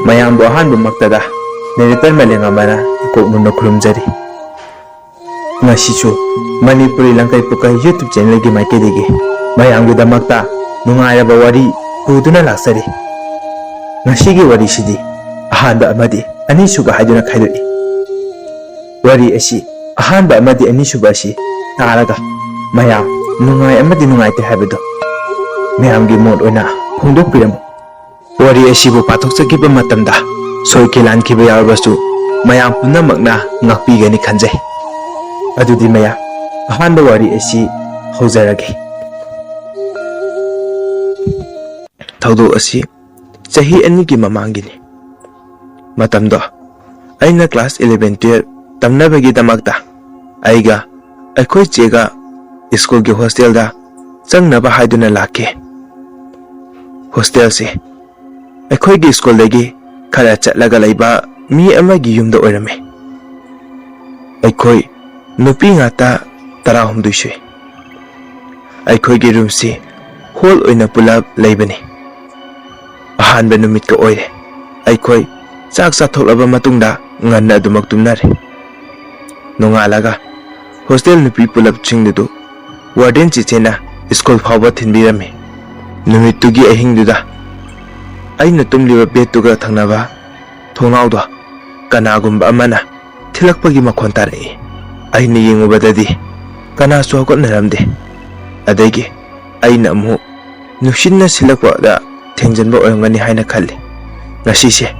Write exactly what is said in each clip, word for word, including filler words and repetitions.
ꯃꯌꯥꯝꯕꯨ ꯑꯍꯥꯟꯕꯃꯛꯇꯗ ꯅꯦꯔꯦꯇꯔ ꯃꯂꯦꯝꯉꯝꯕꯅ ꯏꯀꯣꯛ ꯃꯨꯟꯅ ꯈꯨꯔꯨꯝꯖꯔꯤ꯫ ꯉꯁꯤꯁꯨ ꯃꯅꯤꯄꯨꯔꯤ ꯂꯪꯀꯩ ꯄꯨꯀꯩ YouTube ꯆꯦꯅꯦꯜꯒꯤ ꯃꯥꯏꯀꯩꯗꯒꯤ ꯃꯌꯥꯝꯒꯤꯗꯃꯛꯇ ꯅꯨꯡꯉꯥꯏꯔꯕ ꯋꯥꯔꯤ ꯄꯨꯗꯨꯅ ꯂꯥꯛꯆꯔꯤ꯫ ꯉꯁꯤꯒꯤ ꯋꯥꯔꯤꯁꯤꯗꯤ ꯑꯍꯥꯟꯕ ꯑꯃꯗꯤ ꯑꯅꯤꯁꯨꯕ ꯍꯥꯏꯗꯨꯅ ꯈꯥꯏꯗꯣꯛꯏ꯫ ꯋꯥꯔꯤ ꯑꯁꯤ ꯑꯍꯥꯟꯕ ꯑꯃꯗꯤ ꯑꯅꯤꯁꯨꯕ ꯑꯁꯤ ꯇꯥꯔꯒ ꯃꯌꯥꯝ ꯅꯨꯡꯉꯥꯏ ꯑꯃꯗꯤ ꯅꯨꯡꯉꯥꯏꯇꯦ ꯍꯥꯏꯕꯗꯨ ꯃꯌꯥꯝꯒꯤ ꯃꯣꯠ ꯑꯣꯏꯅ ꯐꯣꯡꯗꯣꯛꯄꯤꯔꯝꯃꯨ꯫ ꯋꯥꯔꯤ ꯑꯁꯤꯕꯨ ꯄꯥꯊꯣꯛꯆꯈꯤꯕ ꯃꯇꯝꯗ ꯁꯣꯏꯈꯤ ꯂꯥꯟꯈꯤꯕ ꯌꯥꯎꯔꯕꯁꯨ ꯃꯌꯥꯝ ꯄꯨꯝꯅꯃꯛꯅ ꯉꯥꯛꯄꯤꯒꯅꯤ ꯈꯟꯖꯩ꯫ ꯑꯗꯨꯗꯤ ꯃꯌꯥꯝ, ꯑꯍꯥꯟꯕ ꯋꯥꯔꯤ ꯑꯁꯤ ꯍꯧꯖꯔꯒꯦ꯫ ꯊꯧꯗꯣꯛ ꯑꯁꯤ ꯆꯍꯤ ꯑꯅꯤꯒꯤ ꯃꯃꯥꯡꯒꯤꯅꯤ꯫ ꯃꯇꯝꯗꯣ ꯑꯩꯅ ꯀ꯭ꯂꯥꯁ ꯏꯂꯚꯦꯟ ꯇꯨꯌꯦꯜꯞ ꯇꯝꯅꯕꯒꯤꯗꯃꯛꯇ ꯑꯩꯒ ꯑꯩꯈꯣꯏ ꯆꯦꯒ ꯁ꯭ꯀꯨꯜꯒꯤ ꯍꯣꯁꯇꯦꯜꯗ ꯆꯪꯅꯕ ꯍꯥꯏꯗꯨꯅ ꯂꯥꯛꯈꯤ꯫ ꯍꯣꯁꯇꯦꯜꯁꯤ ꯑꯩꯈꯣꯏꯒꯤ ꯁ꯭ꯀꯨꯜꯗꯒꯤ ꯈꯔ ꯆꯠꯂꯒ ꯂꯩꯕ ꯃꯤ ꯑꯃꯒꯤ ꯌꯨꯝꯗ ꯑꯣꯏꯔꯝꯃꯤ꯫ ꯑꯩꯈꯣꯏ ꯅꯨꯄꯤ ꯉꯥꯛꯇ ꯇꯔꯥꯍꯨꯝꯗꯣꯏ ꯁꯨꯏ꯫ ꯑꯩꯈꯣꯏꯒꯤ ꯔꯨꯝꯁꯤ ꯍꯣꯜ ꯑꯣꯏꯅ ꯄꯨꯂꯞ ꯂꯩꯕꯅꯤ꯫ ꯑꯍꯥꯟꯕ ꯅꯨꯃꯤꯠꯀ ꯑꯣꯏꯔꯦ꯫ ꯑꯩꯈꯣꯏ ꯆꯥꯛ ꯆꯥꯊꯣꯛꯂꯕ ꯃꯇꯨꯡꯗ ꯉꯟꯅ ꯑꯗꯨꯃꯛ ꯇꯨꯝꯅꯔꯦ꯫ ꯅꯣꯡꯉꯥꯜꯂꯒ ꯍꯣꯁꯇꯦꯜ ꯅꯨꯄꯤ ꯄꯨꯂꯞꯁꯤꯡꯗꯨ ꯋꯥꯔꯗꯦꯟ ꯆꯤꯆꯦꯅ ꯁ꯭ꯀꯨꯜ ꯐꯥꯎꯕ ꯊꯤꯟꯕꯤꯔꯝꯃꯤ꯫ ꯅꯨꯃꯤꯠꯇꯨꯒꯤ ꯑꯍꯤꯡꯗꯨꯗ ꯑꯩꯅ ꯇꯨꯝꯂꯤꯕ ꯕꯦꯗꯇꯨꯒ ꯊꯪꯅꯕ ꯊꯣꯡꯅꯥꯎꯗꯣ ꯀꯅꯥꯒꯨꯝꯕ ꯑꯃꯅ ꯊꯤꯜꯂꯛꯄꯒꯤ ꯃꯈꯣꯟ ꯇꯥꯔꯛꯏ꯫ ꯑꯩꯅ ꯌꯦꯡꯉꯨꯕꯗꯗꯤ ꯀꯅꯥꯁꯨ ꯍꯧꯒꯠꯅꯔꯝꯗꯦ꯫ ꯑꯗꯒꯤ ꯑꯩꯅ ꯑꯃꯨꯛ ꯅꯨꯡꯁꯤꯠꯅ ꯁꯤꯜꯂꯛꯄꯗ ꯊꯦꯡꯖꯤꯟꯕ ꯑꯣꯏꯔꯝꯒꯅꯤ ꯍꯥꯏꯅ ꯈꯜꯂꯤ꯫ ꯉꯁꯤꯁꯦ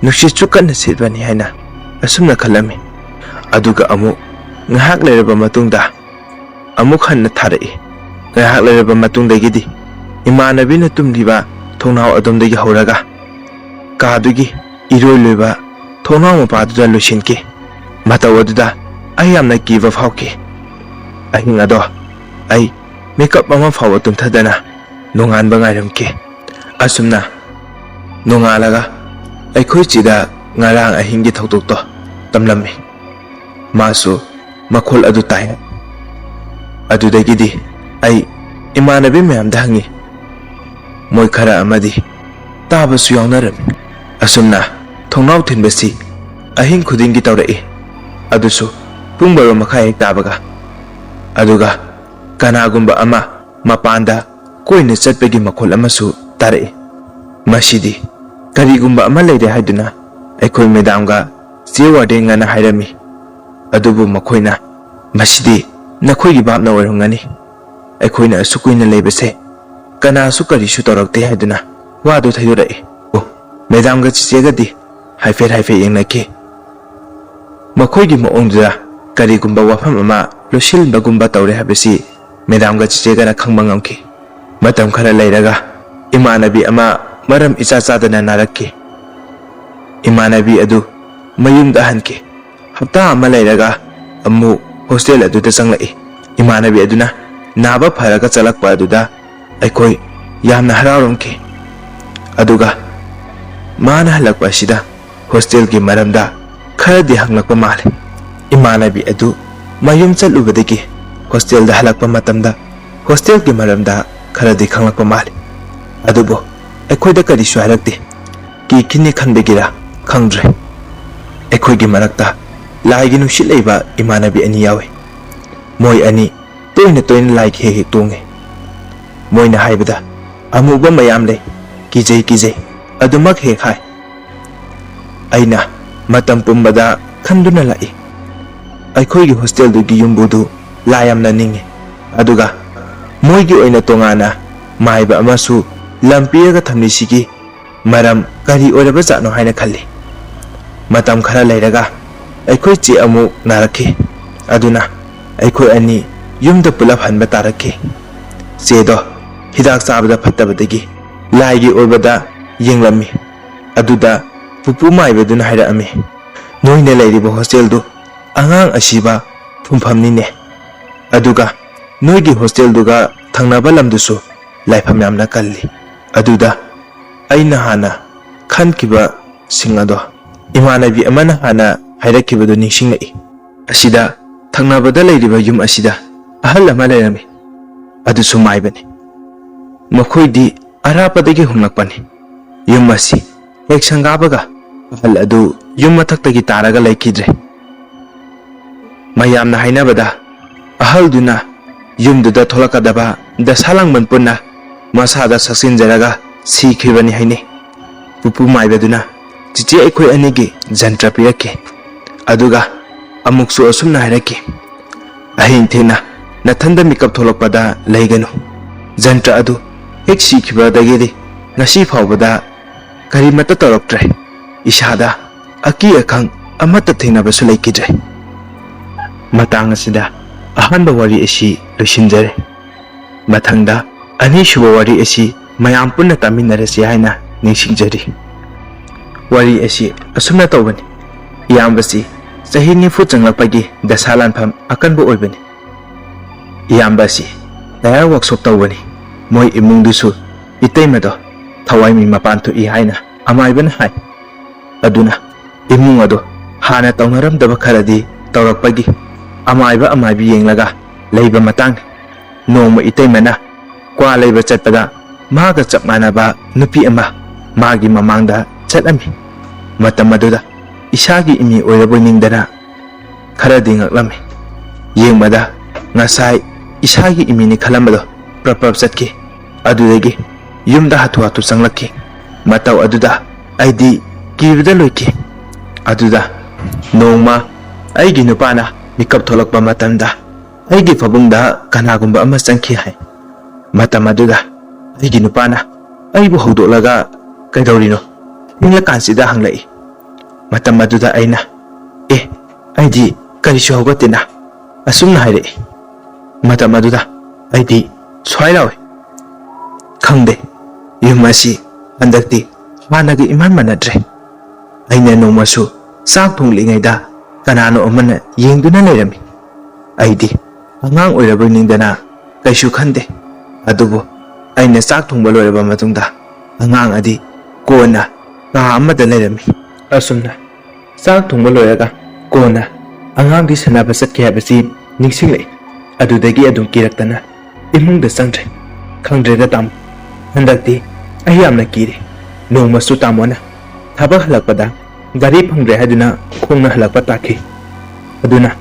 ꯅꯨꯡꯁꯤꯠꯁꯨ ꯀꯟꯅ ꯁꯤꯠꯄꯅꯤ ꯍꯥꯏꯅ ꯑꯁꯨꯝꯅ ꯈꯜꯂꯝꯃꯤ꯫ ꯑꯗꯨꯒ ꯑꯃꯨꯛ ꯉꯥꯏꯍꯥꯛ ꯂꯩꯔꯕ ꯃꯇꯨꯡꯗ ꯑꯃꯨꯛ ꯍꯟꯅ ꯊꯥꯔꯛꯏ꯫ ꯉꯥꯏꯍꯥꯛ ꯂꯩꯔꯕ ꯃꯇꯨꯡꯗꯒꯤꯗꯤ ꯏꯃꯥꯟꯅꯕꯤꯅ ꯇꯨꯝꯂꯤꯕ ꯊꯣꯡꯅꯥꯎ ꯑꯗꯣꯝꯗꯒꯤ ꯍꯧꯔꯒ ꯀꯥꯗꯨꯒꯤ ꯏꯔꯣꯏ ꯂꯣꯏꯕ ꯊꯣꯡꯅꯥꯎ ꯃꯄꯥꯗꯨꯗ ꯂꯣꯏꯁꯤꯟꯈꯤ꯫ ꯃꯇꯧ ꯑꯗꯨꯗ ꯑꯩ ꯌꯥꯝꯅ ꯀꯤꯕ ꯐꯥꯎꯈꯤ꯫ ꯑꯍꯤꯡ ꯑꯗꯣ ꯑꯩ ꯃꯤꯀꯞ ꯑꯃ ꯐꯥꯎꯕ ꯇꯨꯝꯊꯗꯅ ꯅꯣꯡꯉꯥꯟꯕ ꯉꯥꯏꯔꯝꯈꯤ꯫ ꯑꯁꯨꯝꯅ ꯅꯣꯡꯉꯥꯜꯂꯒ ꯑꯩꯈꯣꯏ ꯆꯦꯗ ꯉꯔꯥꯡ ꯑꯍꯤꯡꯒꯤ ꯊꯧꯗꯣꯛꯇꯣ ꯇꯝꯂꯝꯃꯤ꯫ ꯃꯥꯁꯨ ꯃꯈꯣꯜ ꯑꯗꯨ ꯇꯥꯏ꯫ ꯑꯗꯨꯗꯒꯤꯗꯤ ꯑꯩ ꯏꯃꯥꯟꯅꯕꯤ ꯃꯌꯥꯝꯗ ꯍꯪꯉꯤ꯫ ꯃꯣꯏ ꯈꯔ ꯑꯃꯗꯤ ꯇꯥꯕꯁꯨ ꯌꯥꯎꯅꯔꯝꯃꯤ꯫ ꯑꯁꯨꯝꯅ ꯊꯣꯡꯅꯥꯎ ꯊꯤꯟꯕꯁꯤ ꯑꯍꯤꯡ ꯈꯨꯗꯤꯡꯒꯤ ꯇꯧꯔꯛꯏ꯫ ꯑꯗꯨꯁꯨ ꯄꯨꯡ ꯕꯥꯔꯣ ꯃꯈꯥꯏ ꯍꯦꯛ ꯇꯥꯕꯒ꯫ ꯑꯗꯨꯒ ꯀꯅꯥꯒꯨꯝꯕ ꯑꯃ ꯃꯄꯥꯟꯗ ꯀꯣꯏꯅ ꯆꯠꯄꯒꯤ ꯃꯈꯣꯜ ꯑꯃꯁꯨ ꯇꯥꯔꯛꯏ꯫ ꯃꯁꯤꯗꯤ ꯀꯔꯤꯒꯨꯝꯕ ꯑꯃ ꯂꯩꯔꯦ ꯍꯥꯏꯗꯨꯅ ꯑꯩꯈꯣꯏ ꯃꯦꯗꯥꯝꯒ ꯆꯦ ꯋꯥꯔꯗꯦꯟꯒꯅ ꯍꯥꯏꯔꯝꯃꯤ꯫ ꯑꯗꯨꯕꯨ ꯃꯈꯣꯏꯅ, "ꯃꯁꯤꯗꯤ ꯅꯈꯣꯏꯒꯤ ꯚꯥꯞꯅ ꯑꯣꯏꯔꯝꯒꯅꯤ꯫ ꯑꯩꯈꯣꯏꯅ ꯑꯁꯨꯛ ꯀꯨꯏꯅ ꯂꯩꯕꯁꯦ ꯀꯅꯥꯁꯨ ꯀꯔꯤꯁꯨ ꯇꯧꯔꯛꯇꯦ" ꯍꯥꯏꯗꯨꯅ ꯋꯥꯗꯨ ꯊꯩꯗꯣꯔꯛꯏ꯫ ꯑꯣ, ꯃꯦꯗꯥꯝꯒ ꯆꯤꯆꯦꯒꯗꯤ ꯍꯥꯏꯐꯦꯠ ꯍꯥꯏꯐꯦꯠ ꯌꯦꯡꯅꯈꯤ꯫ ꯃꯈꯣꯏꯒꯤ ꯃꯑꯣꯡꯗꯨꯗ ꯀꯔꯤꯒꯨꯝꯕ ꯋꯥꯐꯝ ꯑꯃ ꯂꯣꯠꯁꯤꯟꯕꯒꯨꯝꯕ ꯇꯧꯔꯦ ꯍꯥꯏꯕꯁꯤ ꯃꯦꯗꯥꯝꯒ ꯆꯤꯆꯦꯒꯅ ꯈꯪꯕ ꯉꯝꯈꯤ꯫ ꯃꯇꯝ ꯈꯔ ꯂꯩꯔꯒ ꯏꯃꯥꯟꯅꯕꯤ ꯑꯃ ꯃꯔꯝ ꯏꯆꯥ ꯆꯥꯗꯅ ꯅꯥꯔꯛꯈꯤ꯫ ꯏꯃꯥꯟꯅꯕꯤ ꯑꯗꯨ ꯃꯌꯨꯝꯗ ꯍꯟꯈꯤ꯫ ꯍꯞꯇꯥ ꯑꯃ ꯂꯩꯔꯒ ꯑꯃꯨꯛ ꯍꯣꯁꯇꯦꯜ ꯑꯗꯨꯗ ꯆꯪꯂꯛꯏ꯫ ꯏꯃꯥꯟꯅꯕꯤ ꯑꯗꯨꯅ ꯅꯥꯕ ꯐꯔꯒ ꯆꯠꯂꯛꯄ ꯑꯗꯨꯗ ꯑꯩꯈꯣꯏ ꯌꯥꯝꯅ ꯍꯔꯥꯎꯔꯝꯈꯤ꯫ ꯑꯗꯨꯒ ꯃꯥꯅ ꯍꯜꯂꯛꯄ ꯑꯁꯤꯗ ꯍꯣꯁꯇꯦꯜꯒꯤ ꯃꯔꯝꯗ ꯈꯔꯗꯤ ꯍꯪꯂꯛꯄ ꯃꯥꯜꯂꯤ꯫ ꯏꯃꯥꯟꯅꯕꯤ ꯑꯗꯨ ꯃꯌꯨꯝ ꯆꯠꯂꯨꯕꯗꯒꯤ ꯍꯣꯁꯇꯦꯜꯗ ꯍꯜꯂꯛꯄ ꯃꯇꯝꯗ ꯍꯣꯁꯇꯦꯜꯒꯤ ꯃꯔꯝꯗ ꯈꯔꯗꯤ ꯈꯪꯂꯛꯄ ꯃꯥꯜꯂꯤ꯫ ꯑꯗꯨꯕꯨ ꯑꯩꯈꯣꯏꯗ ꯀꯔꯤꯁꯨ ꯍꯥꯏꯔꯛꯇꯦ꯫ ꯀꯤꯈꯤꯅꯤ ꯈꯟꯕꯒꯤꯔ ꯈꯪꯗ꯭ꯔꯦ꯫ ꯑꯩꯈꯣꯏꯒꯤ ꯃꯔꯛꯇ ꯂꯥꯏꯒꯤ ꯅꯨꯡꯁꯤꯠ ꯂꯩꯕ ꯏꯃꯥꯟꯅꯕꯤ ꯑꯅꯤ ꯌꯥꯎꯏ꯫ ꯃꯣꯏ ꯑꯅꯤ ꯇꯣꯏꯅ ꯇꯣꯏꯅ ꯂꯥꯏꯒꯤ ꯍꯦꯛ ꯍꯦꯛ ꯇꯣꯡꯉꯤ꯫ ꯃꯣꯏꯅ ꯍꯥꯏꯕꯗ, "ꯑꯃꯨꯕ ꯃꯌꯥꯝ ꯂꯩ, ꯀꯤꯖꯩ ꯀꯤꯖꯩ" ꯑꯗꯨꯃꯛ ꯍꯦꯛ ꯍꯥꯏ꯫ ꯑꯩꯅ ꯃꯇꯝ ꯄꯨꯝꯕꯗ ꯈꯟꯗꯨꯅ ꯂꯥꯛꯏ, ꯑꯩꯈꯣꯏꯒꯤ ꯍꯣꯁꯇꯦꯜꯗꯨꯒꯤ ꯌꯨꯝꯕꯨꯗꯨ ꯂꯥꯏ ꯌꯥꯝꯅ ꯅꯤꯡꯏ꯫ ꯑꯗꯨꯒ ꯃꯣꯏꯒꯤ ꯑꯣꯏꯅ ꯇꯣꯉꯥꯟꯅ ꯃꯥꯏꯕ ꯑꯃꯁꯨ ꯂꯝ ꯄꯤꯔꯒ ꯊꯝꯂꯤꯁꯤꯒꯤ ꯃꯔꯝ ꯀꯔꯤ ꯑꯣꯏꯔꯕꯖꯥꯠꯅꯣ ꯍꯥꯏꯅ ꯈꯜꯂꯤ꯫ ꯃꯇꯝ ꯈꯔ ꯂꯩꯔꯒ ꯑꯩꯈꯣꯏ ꯆꯦ ꯑꯃꯨꯛ ꯅꯥꯔꯛꯈꯤ꯫ ꯑꯗꯨꯅ ꯑꯩꯈꯣꯏ ꯑꯅꯤ ꯌꯨꯝꯗ ꯄꯨꯂꯞ ꯍꯟꯕ ꯇꯥꯔꯛꯈꯤ꯫ ꯆꯦꯗꯣ ꯍꯤꯗꯥꯛ ꯆꯥꯕꯗ ꯐꯠꯇꯕꯗꯒꯤ ꯂꯥꯏꯒꯤ ꯑꯣꯏꯕꯗ ꯌꯦꯡꯂꯝꯃꯤ꯫ ꯑꯗꯨꯗ ꯄꯨꯄꯨ ꯃꯥꯏꯕꯗꯨꯅ ꯍꯥꯏꯔꯛꯑꯝꯃꯤ, "ꯅꯣꯏꯅ ꯂꯩꯔꯤꯕ ꯍꯣꯁꯇꯦꯜꯗꯨ ꯑꯉꯥꯡ ꯑꯁꯤꯕ ꯐꯨꯝꯐꯝꯅꯤꯅꯦ꯫ ꯑꯗꯨꯒ ꯅꯣꯏꯒꯤ ꯍꯣꯁꯇꯦꯜꯗꯨꯒ ꯊꯪꯅꯕ ꯂꯝꯗꯨꯁꯨ ꯂꯥꯏꯐꯝ ꯌꯥꯝꯅ ꯀꯜꯂꯤ꯫" ꯑꯗꯨꯗ ꯑꯩꯅ ꯍꯥꯟꯅ ꯈꯟꯈꯤꯕꯁꯤꯡ ꯑꯗꯣ ꯏꯃꯥꯟꯅꯕꯤ ꯑꯃꯅ ꯍꯥꯟꯅ ꯍꯥꯏꯔꯛꯈꯤꯕꯗꯨ ꯅꯤꯡꯁꯤꯡꯂꯛꯏ꯫ ꯑꯁꯤꯗ, ꯊꯪꯅꯕꯗ ꯂꯩꯔꯤꯕ ꯌꯨꯝ ꯑꯁꯤꯗ ꯑꯍꯜ ꯑꯃ ꯂꯩꯔꯝꯃꯤ꯫ ꯑꯗꯨꯁꯨ ꯃꯥꯏꯕꯅꯤ꯫ ꯃꯈꯣꯏꯗꯤ ꯑꯔꯥꯞꯄꯗꯒꯤ ꯍꯣꯡꯂꯛꯄꯅꯤ꯫ ꯌꯨꯝ ꯑꯁꯤ ꯍꯦꯛ ꯁꯪꯒꯥꯕꯒ ꯑꯍꯜ ꯑꯗꯨ ꯌꯨꯝ ꯃꯊꯛꯇꯒꯤ ꯇꯥꯔꯒ ꯂꯩꯈꯤꯗ꯭ꯔꯦ꯫ ꯃꯌꯥꯝꯅ ꯍꯥꯏꯅꯕꯗ ꯑꯍꯜꯗꯨꯅ ꯌꯨꯝꯗꯨꯗ ꯊꯣꯛꯂꯛꯀꯗꯕ ꯗꯁꯥ ꯂꯥꯡꯕꯟ ꯄꯨꯟꯅ ꯃꯁꯥꯗ ꯁꯛꯆꯤꯟꯖꯔꯒ ꯁꯤꯈꯤꯕꯅꯤ ꯍꯥꯏꯅꯩ꯫ ꯄꯨꯄꯨ ꯃꯥꯏꯕꯗꯨꯅ ꯆꯤꯆꯦ ꯑꯩꯈꯣꯏ ꯑꯅꯤꯒꯤ ꯖꯟꯇ꯭ꯔ ꯄꯤꯔꯛꯈꯤ꯫ ꯑꯗꯨꯒ ꯑꯃꯨꯛꯁꯨ ꯑꯁꯨꯝꯅ ꯍꯥꯏꯔꯛꯈꯤ, "ꯑꯍꯤꯡ ꯊꯦꯡꯅ ꯅꯊꯟꯗ ꯃꯤꯀꯞ ꯊꯣꯛꯂꯛꯄꯗ ꯂꯩꯒꯅꯨ꯫ ꯖꯟꯇ꯭ꯔ ꯑꯗꯨ ꯍꯦꯛ ꯁꯤꯈꯤꯕꯗꯒꯤꯗꯤ ꯉꯁꯤ ꯐꯥꯎꯕꯗ ꯀꯔꯤꯃꯠꯇ ꯇꯧꯔꯛꯇ꯭ꯔꯦ꯫ ꯏꯁꯥꯗ ꯑꯀꯤ ꯑꯈꯪ ꯑꯃꯠꯇ ꯊꯦꯡꯅꯕꯁꯨ ꯂꯩꯈꯤꯗ꯭ꯔꯦ꯫" ꯃꯇꯥꯡ ꯑꯁꯤꯗ ꯑꯍꯥꯟꯕ ꯋꯥꯔꯤ ꯑꯁꯤ ꯂꯣꯏꯁꯤꯟꯖꯔꯦ꯫ ꯃꯊꯪꯗ ꯑꯅꯤꯁꯨꯕ ꯋꯥꯔꯤ ꯑꯁꯤ ꯃꯌꯥꯝ ꯄꯨꯟꯅ ꯇꯥꯃꯤꯟꯅꯔꯁꯤ ꯍꯥꯏꯅ ꯅꯤꯡꯁꯤꯡꯖꯔꯤ꯫ ꯋꯥꯔꯤ ꯑꯁꯤ ꯑꯁꯨꯝꯅ ꯇꯧꯕꯅꯤ꯫ ꯏꯌꯥꯝꯕꯁꯤ ꯆꯍꯤ ꯅꯤꯐꯨ ꯆꯪꯂꯛꯄꯒꯤ ꯗꯁꯥ ꯂꯥꯟꯐꯝ ꯑꯀꯟꯕ ꯑꯣꯏꯕꯅꯤ꯫ ꯏꯌꯥꯝꯕ ꯑꯁꯤ ꯇꯥꯌꯔ ꯋꯥꯛꯁꯣꯞ ꯇꯧꯕꯅꯤ꯫ ꯃꯣꯏ ꯏꯃꯨꯡꯗꯨꯁꯨ ꯏꯇꯩꯃꯗꯣ ꯊꯋꯥꯏ ꯃꯤ ꯃꯄꯥꯟ ꯊꯣꯛꯏ ꯍꯥꯏꯅ ꯑꯃꯥꯏꯕꯅ ꯍꯥꯏ꯫ ꯑꯗꯨꯅ ꯏꯃꯨꯡ ꯑꯗꯨ ꯍꯥꯟꯅ ꯇꯧꯅꯔꯝꯗꯕ ꯈꯔꯗꯤ ꯇꯧꯔꯛꯄꯒꯤ ꯑꯃꯥꯏꯕ ꯑꯃꯥꯏꯕꯤ ꯌꯦꯡꯂꯒ ꯂꯩꯕ ꯃꯇꯥꯡꯅꯤ꯫ ꯅꯣꯡꯃ ꯏꯇꯩꯃꯅ ꯀ꯭ꯋꯥ ꯂꯩꯕ ꯆꯠꯄꯗ ꯃꯥꯒ ꯆꯞ ꯃꯥꯟꯅꯕ ꯅꯨꯄꯤ ꯑꯃ ꯃꯥꯒꯤ ꯃꯃꯥꯡꯗ ꯆꯠꯂꯝꯃꯤ꯫ ꯃꯇꯝ ꯑꯗꯨꯗ ꯏꯁꯥꯒꯤ ꯏꯃꯤ ꯑꯣꯏꯔꯕꯣꯏ ꯅꯤꯡꯗꯅ ꯈꯔꯗꯤ ꯉꯛꯂꯝꯃꯤ꯫ ꯌꯦꯡꯕꯗ ꯉꯁꯥꯏ ꯏꯁꯥꯒꯤ ꯏꯃꯤꯅꯤ ꯈꯜꯂꯝꯕꯗꯣ ꯄ꯭ꯔꯞ ꯄ꯭ꯔꯞ ꯆꯠꯈꯤ꯫ ꯑꯗꯨꯗꯒꯤ ꯌꯨꯝꯗ ꯍꯥꯊꯨ ꯍꯥꯊꯨ ꯆꯪꯂꯛꯈꯤ꯫ ꯃꯇꯧ ꯑꯗꯨꯗ ꯑꯩꯗꯤ ꯀꯤꯕꯗ ꯂꯣꯏꯈꯤ꯫ ꯑꯗꯨꯗ ꯅꯣꯡꯃ ꯑꯩꯒꯤ ꯅꯨꯄꯥꯅ ꯃꯤꯀꯞ ꯊꯣꯛꯂꯛꯄ ꯃꯇꯝꯗ ꯑꯩꯒꯤ ꯐꯃꯨꯡꯗ ꯀꯅꯥꯒꯨꯝꯕ ꯑꯃ ꯆꯪꯈꯤ ꯍꯥꯏ꯫ ꯃꯇꯝ ꯑꯗꯨꯗ ꯑꯩꯒꯤ ꯅꯨꯄꯥꯅ ꯑꯩꯕꯨ ꯍꯧꯗꯣꯛꯂꯒ "ꯀꯩꯗꯧꯔꯤꯅꯣ?" ꯊꯦꯡꯂꯀꯥꯟꯁꯤꯗ ꯍꯪꯂꯛꯏ꯫ ꯃꯇꯝ ꯑꯗꯨꯗ ꯑꯩꯅ, "ꯑꯦ, ꯑꯩꯗꯤ ꯀꯔꯤꯁꯨ ꯍꯧꯒꯠꯇꯦꯅ" ꯑꯁꯨꯝꯅ ꯍꯥꯏꯔꯛꯏ꯫ ꯃꯇꯝ ꯑꯗꯨꯗ ꯑꯩꯗꯤ ꯁ꯭ꯋꯥꯏ ꯂꯥꯎꯏ꯫ ꯈꯪꯗꯦ, ꯌꯨꯝ ꯑꯁꯤ ꯍꯟꯗꯛꯇꯤ ꯍꯥꯟꯅꯒ ꯏꯃꯥꯟ ꯃꯥꯟꯅꯗ꯭ꯔꯦ꯫ ꯑꯩꯅ ꯅꯣꯡꯃꯁꯨ ꯆꯥꯛ ꯊꯣꯡꯂꯤꯉꯩꯗ ꯀꯅꯥꯅꯣ ꯑꯃꯅ ꯌꯦꯡꯗꯨꯅ ꯂꯩꯔꯝꯃꯤ꯫ ꯑꯩꯗꯤ ꯑꯉꯥꯡ ꯑꯣꯏꯔꯕꯣꯏ ꯅꯤꯡꯗꯅ ꯀꯩꯁꯨ ꯈꯟꯗꯦ꯫ ꯑꯗꯨꯕꯨ ꯑꯩꯅ ꯆꯥꯛ ꯊꯣꯡꯕ ꯂꯣꯏꯔꯕ ꯃꯇꯨꯡꯗ ꯑꯉꯥꯡ ꯑꯗꯤ ꯀꯣꯟꯅ ꯀꯥ ꯑꯃꯗ ꯂꯩꯔꯝꯃꯤ꯫ ꯑꯁꯨꯝꯅ ꯆꯥꯛ ꯊꯣꯡꯕ ꯂꯣꯏꯔꯒ ꯀꯣꯟꯅ ꯑꯉꯥꯡꯗꯤ ꯁꯥꯟꯅꯕ ꯆꯠꯈꯤ ꯍꯥꯏꯕꯁꯤ ꯅꯤꯡꯁꯤꯡꯂꯛꯏ꯫ ꯑꯗꯨꯗꯒꯤ ꯑꯗꯨꯝ ꯀꯤꯔꯛꯇꯅ ꯏꯃꯨꯡꯗ ꯆꯪꯗ꯭ꯔꯦ꯫ ꯈꯪꯗ꯭ꯔꯦꯗ ꯇꯥꯃꯣ, ꯍꯟꯗꯛꯇꯤ ꯑꯩ ꯌꯥꯝꯅ ꯀꯤꯔꯦ꯫ ꯅꯣꯡꯃꯁꯨ ꯇꯥꯃꯣꯅ ꯊꯕꯛ ꯍꯜꯂꯛꯄꯗ ꯒꯥꯔꯤ ꯐꯪꯗ꯭ꯔꯦ ꯍꯥꯏꯗꯨꯅ ꯈꯣꯡꯅ ꯍꯜꯂꯛꯄ ꯇꯥꯈꯤ꯫ ꯑꯗꯨꯅ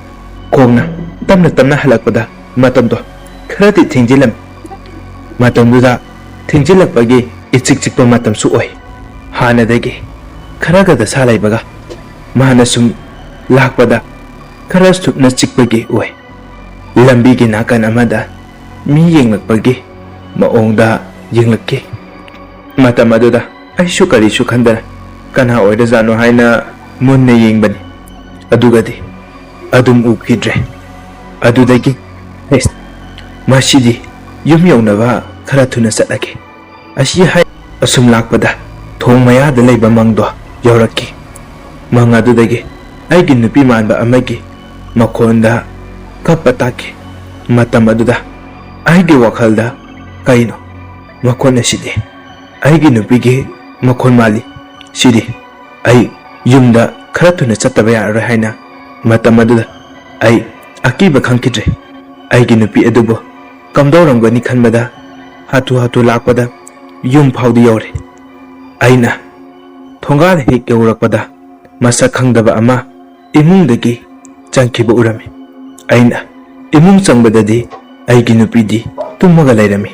ꯈꯣꯡꯅ ꯇꯞꯅ ꯇꯞꯅ ꯍꯜꯂꯛꯄꯗ ꯃꯇꯝꯗꯣ ꯈꯔꯗꯤ ꯊꯦꯡꯖꯤꯜꯂꯝꯃꯤ꯫ ꯃꯇꯝꯗꯨꯗ ꯊꯦꯡꯖꯤꯜꯂꯛꯄꯒꯤ ꯏꯆꯤꯛ ꯆꯤꯛꯄ ꯃꯇꯝꯁꯨ ꯑꯣꯏ꯫ ꯍꯥꯟꯅꯗꯒꯤ ꯈꯔꯒ ꯗꯁꯥ ꯂꯩꯕꯒ ꯃꯥꯅ ꯁꯨꯝ ꯂꯥꯛꯄꯗ ꯈꯔ ꯁꯨꯞꯅ ꯆꯤꯛꯄꯒꯤ ꯑꯣꯏ꯫ ꯂꯝꯕꯤꯒꯤ ꯅꯥꯀꯟ ꯑꯃꯗ ꯃꯤ ꯌꯦꯡꯂꯛꯄꯒꯤ ꯃꯑꯣꯡꯗ ꯌꯦꯡꯂꯛꯈꯤ꯫ ꯃꯇꯝ ꯑꯗꯨꯗ ꯑꯩꯁꯨ ꯀꯔꯤꯁꯨ ꯈꯟꯗꯅ ꯀꯅꯥ ꯑꯣꯏꯔꯖꯥꯠꯅꯣ ꯍꯥꯏꯅ ꯃꯨꯟꯅ ꯌꯦꯡꯕꯅꯤ꯫ ꯑꯗꯨꯒꯗꯤ ꯑꯗꯨꯝ ꯎꯈꯤꯗ꯭ꯔꯦ꯫ ꯑꯗꯨꯗꯒꯤ "ꯑꯦꯁ, ꯃꯁꯤꯗꯤ ꯌꯨꯝ ꯌꯧꯅꯕ ꯈꯔ ꯊꯨꯅ ꯆꯠꯂꯒꯦ" ꯑꯁꯤ ꯍꯥꯏ ꯑꯁꯨꯝ ꯂꯥꯛꯄꯗ ꯊꯣꯡ ꯃꯌꯥꯗ ꯂꯩꯕ ꯃꯪꯗꯣ ꯌꯧꯔꯛꯈꯤ꯫ ꯃꯪ ꯑꯗꯨꯗꯒꯤ ꯑꯩꯒꯤ ꯅꯨꯄꯤ ꯃꯥꯟꯕ ꯑꯃꯒꯤ ꯃꯈꯣꯟꯗ ꯀꯞꯄ ꯇꯥꯈꯤ꯫ ꯃꯇꯝ ꯑꯗꯨꯗ ꯑꯩꯒꯤ ꯋꯥꯈꯜꯗ "ꯀꯩꯅꯣ ꯃꯈꯣꯟ ꯑꯁꯤꯗꯤ? ꯑꯩꯒꯤ ꯅꯨꯄꯤꯒꯤ ꯃꯈꯣꯟ ꯃꯥꯜꯂꯤ꯫ ꯁꯤꯗꯤ ꯑꯩ ꯌꯨꯝꯗ ꯈꯔ ꯊꯨꯅ ꯆꯠꯇꯕ ꯌꯥꯔꯔꯣꯏ" ꯍꯥꯏꯅ ꯃꯇꯝ ꯑꯗꯨꯗ ꯑꯩ ꯑꯀꯤꯕ ꯈꯪꯈꯤꯗ꯭ꯔꯦ꯫ ꯑꯩꯒꯤ ꯅꯨꯄꯤ ꯑꯗꯨꯕꯨ ꯀꯝꯗꯧꯔꯝꯒꯅꯤ ꯈꯟꯕꯗ ꯍꯥꯊꯨ ꯍꯥꯊꯨ ꯂꯥꯛꯄꯗ ꯌꯨꯝ ꯐꯥꯎꯗꯤ ꯌꯧꯔꯦ꯫ ꯑꯩꯅ ꯊꯣꯡꯒꯥꯜ ꯍꯦꯛ ꯌꯧꯔꯛꯄꯗ ꯃꯁꯛ ꯈꯪꯗꯕ ꯑꯃ ꯏꯃꯨꯡꯗꯒꯤ ꯆꯪꯈꯤꯕ ꯎꯔꯝꯃꯤ꯫ ꯑꯩꯅ ꯏꯃꯨꯡ ꯆꯪꯕꯗꯗꯤ ꯑꯩꯒꯤ ꯅꯨꯄꯤꯗꯤ ꯇꯨꯝꯃꯒ ꯂꯩꯔꯝꯃꯤ꯫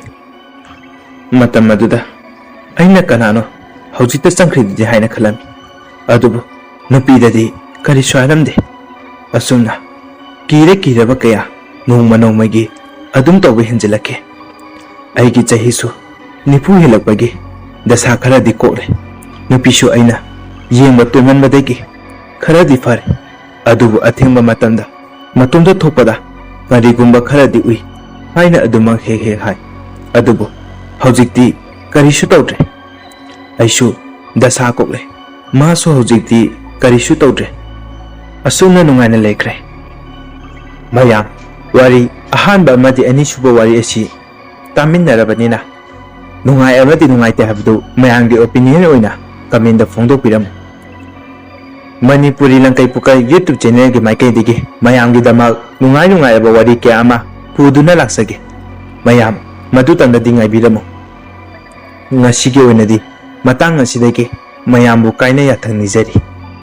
ꯃꯇꯝ ꯑꯗꯨꯗ ꯑꯩꯅ "ꯀꯅꯥꯅꯣ ꯍꯧꯖꯤꯛꯇ ꯆꯪꯈ꯭ꯔꯤꯗꯨꯗꯤ?" ꯍꯥꯏꯅ ꯈꯜꯂꯝꯃꯤ꯫ ꯑꯗꯨꯕꯨ ꯅꯨꯄꯤꯗꯗꯤ ꯀꯔꯤꯁꯨ ꯍꯥꯏꯔꯝꯗꯦ꯫ ꯑꯁꯨꯝꯅ ꯀꯤꯔ ꯀꯤꯔꯕ ꯀꯌꯥ ꯅꯣꯡꯃ ꯅꯣꯡꯃꯒꯤ ꯑꯗꯨꯝ ꯇꯧꯕ ꯍꯦꯟꯖꯤꯜꯂꯛꯈꯤ꯫ ꯑꯩꯒꯤ ꯆꯍꯤꯁꯨ ꯅꯤꯐꯨ ꯍꯦꯜꯂꯛꯄꯒꯤ ꯗꯁꯥ ꯈꯔꯗꯤ ꯀꯣꯛꯂꯦ꯫ ꯅꯨꯄꯤꯁꯨ ꯑꯩꯅ ꯌꯦꯡꯕ ꯇꯣꯏꯃꯟꯕꯗꯒꯤ ꯈꯔꯗꯤ ꯐꯔꯦ꯫ ꯑꯗꯨꯕꯨ ꯑꯊꯦꯡꯕ ꯃꯇꯝꯗ ꯃꯇꯣꯝꯇ ꯊꯣꯛꯄꯗ ꯀꯔꯤꯒꯨꯝꯕ ꯈꯔꯗꯤ ꯎꯏ ꯍꯥꯏꯅ ꯑꯗꯨꯃꯛ ꯍꯦꯛ ꯍꯦꯛ ꯍꯥꯏ꯫ ꯑꯗꯨꯕꯨ ꯍꯧꯖꯤꯛꯇꯤ ꯀꯔꯤꯁꯨ ꯇꯧꯗ꯭ꯔꯦ꯫ ꯑꯩꯁꯨ ꯗꯁꯥ ꯀꯣꯛꯂꯦ꯫ ꯃꯥꯁꯨ ꯍꯧꯖꯤꯛꯇꯤ ꯀꯔꯤꯁꯨ ꯇꯧꯗ꯭ꯔꯦ꯫ ꯑꯁꯨꯝꯅ ꯅꯨꯡꯉꯥꯏꯅ ꯂꯩꯈ꯭ꯔꯦ꯫ ꯃꯌꯥꯝ, ꯋꯥꯔꯤ ꯑꯍꯥꯟꯕ ꯑꯃꯗꯤ ꯑꯅꯤꯁꯨꯕ ꯋꯥꯔꯤ ꯑꯁꯤ ꯇꯥꯃꯤꯟꯅꯔꯕꯅꯤꯅ, ꯅꯨꯡꯉꯥꯏ ꯑꯃꯗꯤ ꯅꯨꯡꯉꯥꯏꯇꯦ ꯍꯥꯏꯕꯗꯨ ꯃꯌꯥꯝꯒꯤ opinion ꯑꯣꯏꯅ comment ꯐꯣꯡꯗꯣꯛꯄꯤꯔꯝꯃꯨ꯫ ꯃꯅꯤꯄꯨꯔꯤ ꯂꯪꯀꯩ ꯄꯨꯀꯩ YouTube channelꯒꯤ ꯃꯥꯏꯀꯩꯗꯒꯤ ꯃꯌꯥꯝꯒꯤꯗꯃꯛ ꯅꯨꯡꯉꯥꯏ ꯅꯨꯡꯉꯥꯏꯔꯕ ꯋꯥꯔꯤ ꯀꯌꯥ ꯑꯃ ꯄꯨꯗꯨꯅ ꯂꯥꯛꯆꯒꯦ꯫ ꯃꯌꯥꯝ ꯃꯗꯨꯇꯪꯗꯗꯤ ꯉꯥꯏꯕꯤꯔꯝꯃꯨ꯫ ꯉꯁꯤꯒꯤ ꯑꯣꯏꯅꯗꯤ ꯃꯇꯥꯡ ꯑꯁꯤꯗꯒꯤ ꯃꯌꯥꯝꯕꯨ ꯀꯥꯏꯅ ꯌꯥꯊꯪ ꯅꯤꯖꯔꯤ꯫